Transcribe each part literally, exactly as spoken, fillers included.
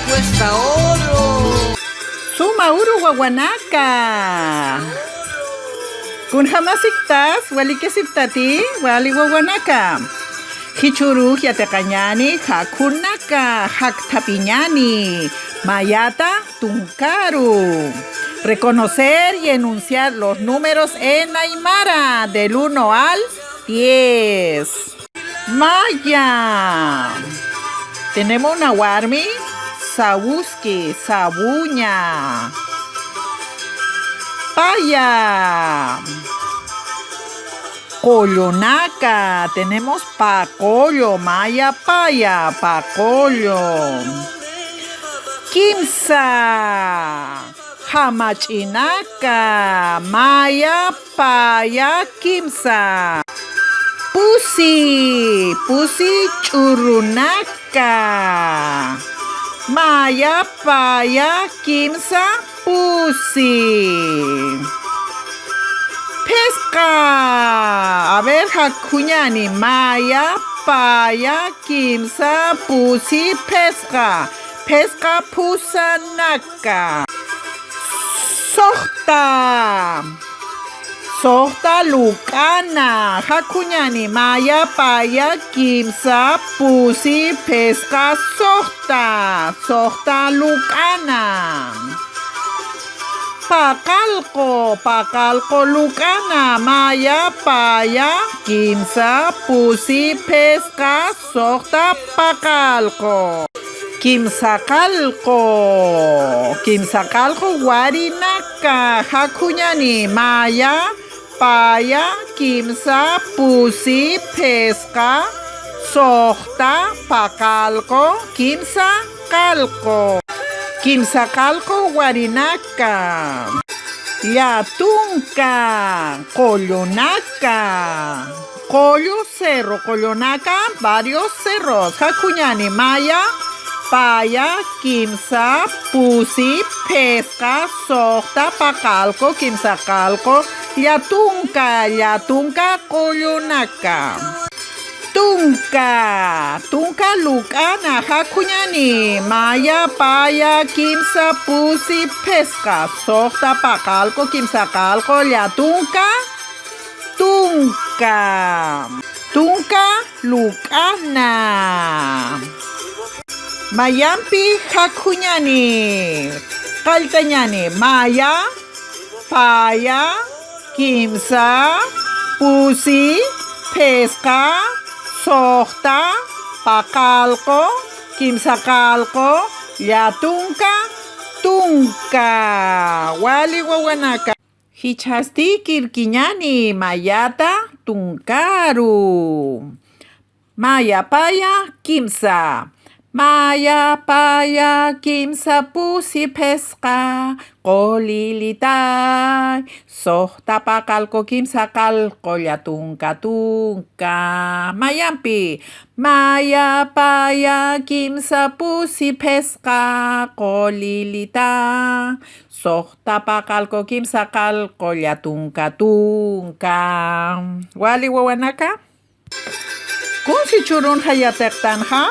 Cuesta oro. Suma uru wawanaka. Kunjamasipktas, walikisipktati, wali wawanaka. Jichhürux yatiqañäni, jakhunaka, jakthapiñäni, mayata tunkaru. Reconocer y enunciar los números en aymara, del uno al diez. Maya. Tenemos una warmi, sawuski, sawuña. Paya. Qullunaka, tenemos paqullu, maya paya, paqullu. Kimsa, jamach'inaka, maya paya kimsa. Pusi, pusi ch'urunaka, maya paya kimsa pusi. Phisqa. A ver, jakhüñäni. Maya, paya, kimsa, pusi, phisqa. Phisqa phusanaka. Suxta. Suxta luk'ana. Jakhüñäni. Maya, paya, kimsa, pusi, phisqa, suxta. Suxta luk'ana. Paqallqu, paqallqu luk'ana, maya, paya, kimsa, pusi, phisqa, suxta, paqallqu. Kimsaqallqu, kimsaqallqu warinaka, jakhüñäni, maya, paya, kimsa, pusi, phisqa, suxta, paqallqu, kimsa, qallqu. Kimsaqallqu warinaka. Llatunka, qullunaka. Qullu, cerro, qullunaka, varios cerros. Jakhüñäni, maya, paya, kimsa, pusi, phisqa, suxta, paqallqu, kimsaqallqu, llatunka, llatunka qullunaka. Tunka, tunka luk'ana, jakhüñäni, maya, paya, kimsa, pusi, phisqa, suxta, paqallqu, kimsaqallqu, llatunka, tunka. Tunka luk'ana. Mayampi jakhüñäni, qalltañäni, maya, paya, kimsa, pusi, phisqa, suxta, paqallqu, kimsaqallqu, llatunka, tunka. Wali wawanaka. Jichhasti kirkiñäni mayata tunkaru. Maya paya kimsa. Maya paya kimsa pusi phisqa qullilitay. Suxta paqallqu kimsaqallqu llatunka tunka. Mayampi. Maya paya kimsa pusi phisqa qullilitay. Suxta paqallqu kimsaqallqu llatunka tunka. Wali wawanaka. Kunsi churunxa yatiqtanxa.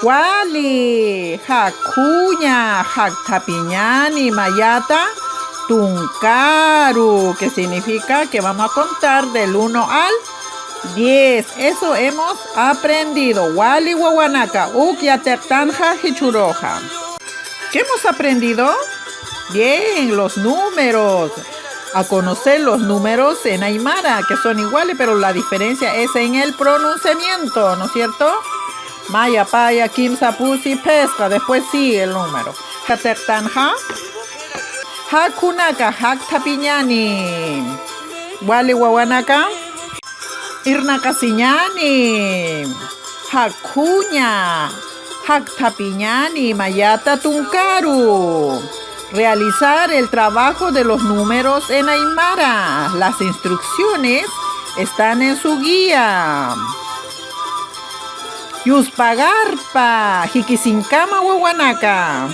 Wali, jakhüña, jakthapiñäni mayata tunkaru, que significa que vamos a contar del uno al diez. Eso hemos aprendido. Wali wawanaka, uk yatiqtanxa jichhüruxa. ¿Qué hemos aprendido? Bien, los números. A conocer los números en aymara, que son iguales, pero la diferencia es en el pronunciamiento, ¿no es cierto? Maya paya kimsa pusi phisqa, después sigue el número. Yatiqtanxa. Jakhunaka, jakthapiñäni. Wali wawanaka. Irnaqasiñäni. Jakhüña. Jakthapiñäni mayata tunkaru. Realizar el trabajo de los números en aymara. Las instrucciones están en su guía. Yuspagarpa, jikisiñkama wawanaka.